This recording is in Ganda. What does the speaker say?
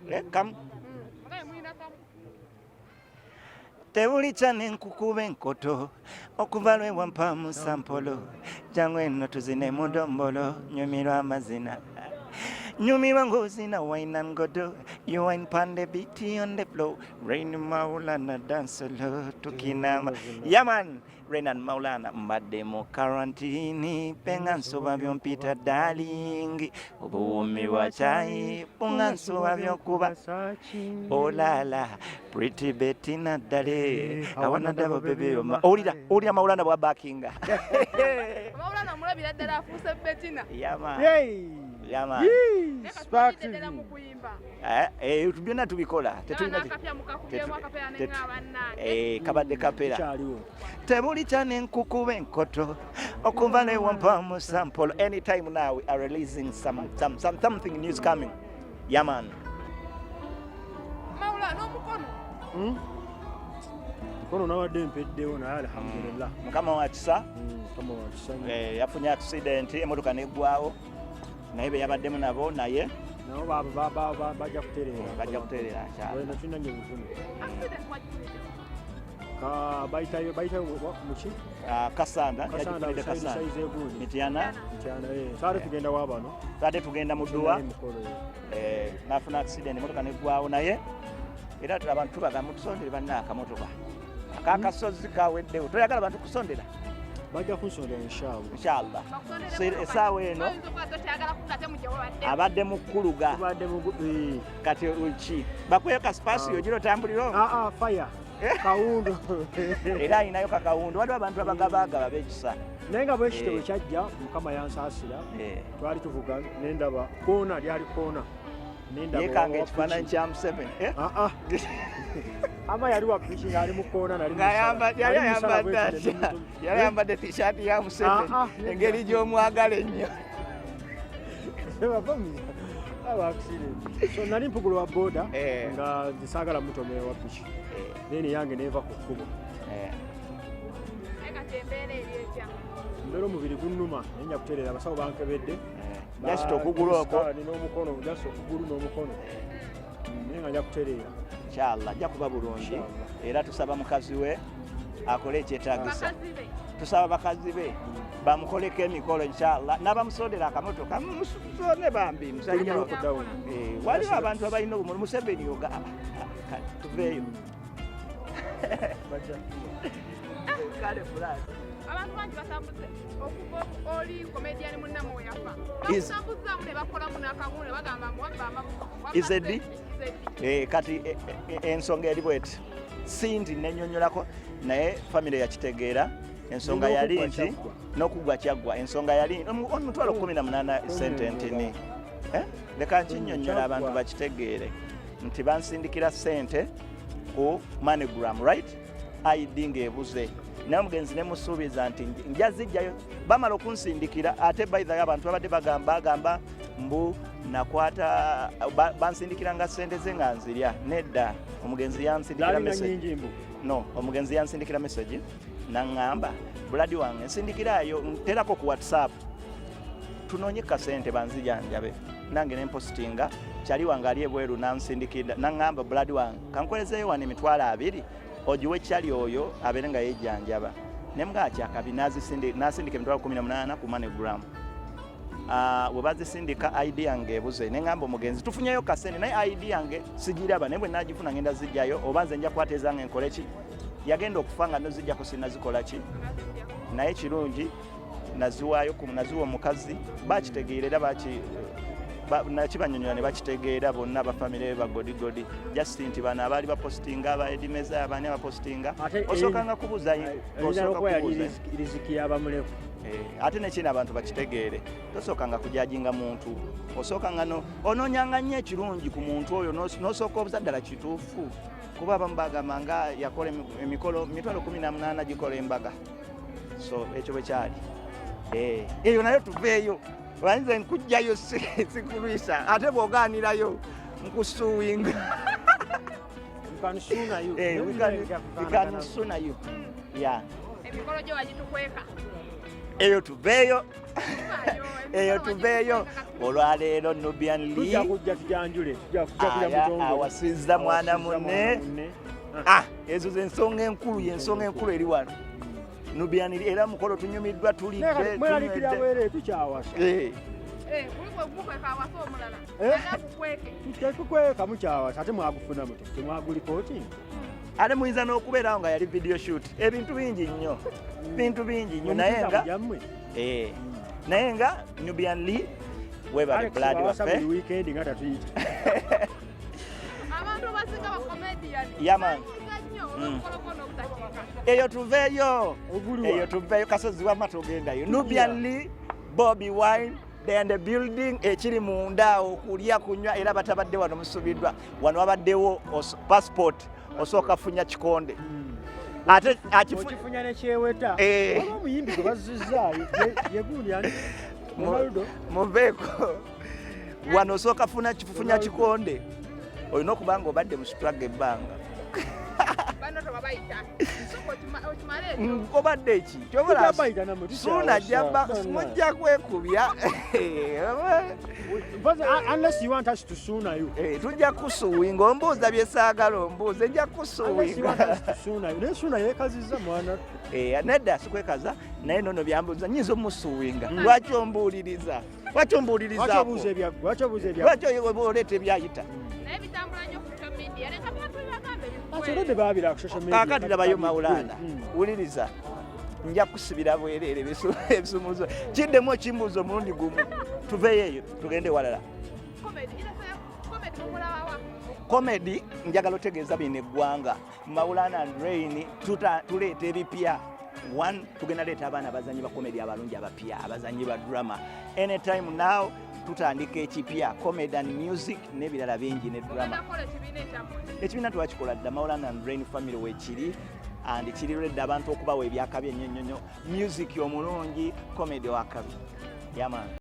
Eh, kamu. Mulina kamu. Tebulikya nenkukuba enkoto okuva lwe wampa musampolo, jangu eno tuzine mudombolo, nyumirwa amazina, nyumirwa ng'ozina wine and godo, you wine pon the beat on the floor, Reign Maulana dance solo tukinama. Yeah man, Renan Maulana, mbadde mu quarantine penga nsuba byompita darling, obuwumi bwa kyayi bunga nsuba byokuba olala pretty Betty naddale awana dabo bebe. Owulira, owulira Maulana bwa bakinga. Maulana omulabira ddala afuuse Betina. Yeah man. Hey! Yeah man. Yee! Spark Ddala TV. mu kuyimba. Eh, eh, byonna tubikola, tetulina N'akapya mukakubyemu akapera nenga bannange. Eh, kabadde kapera. Kyaliwo. Tebulikya nenkukuba enkoto okuva lwe wampa musampolo. Anytime now we are releasing some something new is coming. Yeah man. Maulana, n'omukono? Mukono nabadde mpeddewo, naye alhamdulillah. Mukama wa kisa. Mukama wa kisa nnyo. Eh, yafunye accident, emotoka neggwawo, naye be yabaddemu nabo naye Nabo bajja kutereera. Bajja kutereera kyalo. Wena tulina nnyo obuvune. Accident wagifunidde? Ka bayitayo muki? Ah, Kasanda. Kasanda. Yagifunidde Kasanda. Saidi egundi. Mityana. Mityana, eh. Saate tugenda wa bano. Ate tugenda mu dduwa. Emikolo, eh. Eh, nafuna accident, emotoka neggwawo, naye era abantu tubagamba mutusondere banna akamotoka akakasozi kaweddewo, toyagala bantu kusondera. Bajja kunsondera inshallah. Inshallah. Bakusondere emotoka. Essaawa eno Oyinza okuba tokyagala kudda ate mu gye wabadde. Abadde mu kkuluga. Tubadde mu eh. Kati ki bakuweyo kasipasiyo gira otambulira omwo. Ah ah, fire. Kawundo. Era alinayo kakawundo, waliwo abantu abagabagaba b'ekisa. Naye nga bwekityo Eh. bwe kyajja, Mukama yansaasira. Eh. Twali tuvuga nendaba koona, lyali koona, nendaba Yekanga owa ekifaananyi piki. kya Museveni, eh? Ah, ah. Ama yali wa piki ng'ali mu koona, nali mu Ng'ayamba- sala. yali Nali mu sala ayambadde bwekityo, atya? ne Yali ayambadde t-shirt ya Museveni. Ah, ah. Engeri gy'omwagala ennyo. Bava aba accident. So nali mpugula wa boda Eh. nga nze saagala mutomera wa piki, then yange neva ku kkubo. Eh. Naye kati embeera eri etya? Mbeera omubiri gunnuma, naye nja kutereera, abasawo bankebedde. Just okugulu okwo. N'omukono, just okugulu n'omukono, naye nga nja kutereera. Inshallah ajja kuba bulungi. Inshallah. Era tusaba mukazi we akole ekyetaagisa. Bakazi be. Tusaba bakazi be bamukoleko emikolo inshallah, n'abamusondera akamotoka musonde bambi musajja Tuli mu we. lockdown. Eh, waliwo abantu abalina obumuli Museveni oga ah, ah, tuveeyo. Bajja. Kale fulani. Abantu bangi batambuze okuva oli comedian munnamwe we yafa. Bakutambuzaamu ne bakolamu n'akamu ne bagamba mbu wabba amabuga. Is it D? Eh, kati eh, eh, ensonga eri bweti, si nti nenyonyolako, naye famire yakitegeera. Ensonga yali N'okuggwa nti kyaggwa. N'okuggwa kyaggwa. Ensonga yali 180,000 sente ntini. Eh, leka nkinyonyola abantu Kyaggwa. bakitegeere nti bansindikira sente ku MoneyGram, right? ID ng'ebuze, naye omugenzi nemusuubiza nti nja zijjayo. Bamala okunsindikira, ate by the way, abantu babadde bagamba agamba mbu nakwata bansindikiranga sente ze nga nzirya. Nedda, omugenzi yansindikira Zalinga message. nyingi mbu. No, omugenzi yansindikira message naŋŋamba, "Blood wange, nsindikirayo, nterako ku WhatsApp tunoonye kasente banzijanjabe." Nange nempositinga, kyali wange ali ebweru nansindikira naŋŋamba, "Blood wange, kankuwerezeeyo wano 20,000 ogiwe kyali oyo abeere nga yejjanjaba." Nemugaa kyakabi, nasindika 18,000 ku MoneyGram. Ah, we bazisindika, ID yange ebuze. Neŋŋamba omugenzi, "Tufunyeyo kasente, naye ID yange sigiraba, naye bwe nagifuna ngenda zijjayo, oba nze nja kukwata ezange nkole ki?" Yagenda okufa nga nozijjako sinazikola ki, naye kirungi naziwaayo naziwa omukazi, bakitegeera era nakibanyonyola ne bakitegeera bonna bafamire bagodigodi. Just nti bano abaali bapositinga, aba edimeza, abaani abapositinga, Ate osookanga kubuuza. Ayinza Osooka n'okuba yali kubuuza. riziki y'abamuleku. Eh, ate nekino abantu bakitegeere, tosookanga kujajinga muntu, osookanga no onoonyanga nnyo ekirungi ku muntu oyo, n'osooka obuza ddala kituufu, kuba abamu bagamba nga yakola emikolo 18,000 gikola embaga. So ekyo bwe kyali. Eh, eyo nayo tuveeyo, bayinza nkujjayo sikulwisa, ate bw'ogaanirayo nkusuwinga. You can sue you. Eh, we can sue you, yeah. Emikolo gyo wagitukweka. Eyo tuveeyo, eyo tuveeyo. Olwaleero Nubian Lee Tujja kujja tujanjule, tujja kujja mutongole. Awasizza mwana munne. Ah, ezo zensonga enkulu, yensonga enkulu eri wano. Nubian Lee era mukolo tunyumiddwa, tulidde, Mweralikira tunywedde. bwere, tukyawasa. Eh, Mukweka awasa omulala. Eh? Anakukweke. Tetukweka, mukyawasa, ate mwagufuna muti temwagulikooti. Ate muyinza n'okubeerawo nga yali video shoot. Ebintu bingi nnyo, bintu bingi nnyo, naye nga Jammwe. Eh, naye nga Nubian Lee, webale blood waffe waffe. Buli weekend nga tatuyita. Abantu abasinga bakomedian Yeah, man. nnyo olw'omukolo n'obutakiika. Eyo tuveeyo. Oguliwa? Eyo tuveeyo, kasozi wamma togendayo. Nubian Lee, Bobi Wine, they in the building. Ekiri munda okulya, kunywa, era batabadde wano musubiddwa. Wano wabaddewo passport, osooka funya kikonde ate Okifunya nekyeweta. Eh. Waliwo omuyimbi gwe bazzizaayo yegundi ani? Ronaldo. Muveeko wano, osooka funya kikonde, olina okuba nga obadde mu struggle ebbanga. Bano tobabayita, sooka okimale ekyo. Obadde ki? Tujja bayita nammwe, Suuna tukyawasa. jaba Bonna. mujja kwekubya. But, unless you want us to sooner you. Eh, tujja kusuwinga, ombuuza byesaagala ombuuza, nja Unless you want kusuwinga. us to sooner you. Naye sooner yeekazizza mwana. Eh, nedda sikwekaza, naye nono byambuuza nyinza omusuwinga. Lwaki ombuuliriza? Lwaki Lwaki ombuulirizaako? obuuza ebyaggwe? Lwaki obuuza ebyaggwe? Lwaki oleeta ebyayita? Naye bitambula nnyo ku social media, leka bantu bebagambe. Ati olwedde baabira ku social media. Kaakati labayo Maulana, wuliriza, nja kusibira bwereere ebisumuzo kiddemu okimbuuza omulundi gumu. Tuveeyo eyo tugende walala. Comedy mumulabawa? Comedy, njagala otegeeza bino eggwanga, Maulana and Rain tuleeta ebipya. One, tugenda leeta abaana abazanyi ba comedy abalungi abapya, abazanyi ba drama. Anytime now tutandika ekipya, comedy and music n'ebirala bingi ne drama. Mugenda kukola ekibiina ekyammwe? Ekibiina twakikola dda, Maulana and Rain family wekiri and kiri ready abantu okubawa ebyakabi ennyo nnyo nnyo, music omulungi, comedy wakabi. Yeah man.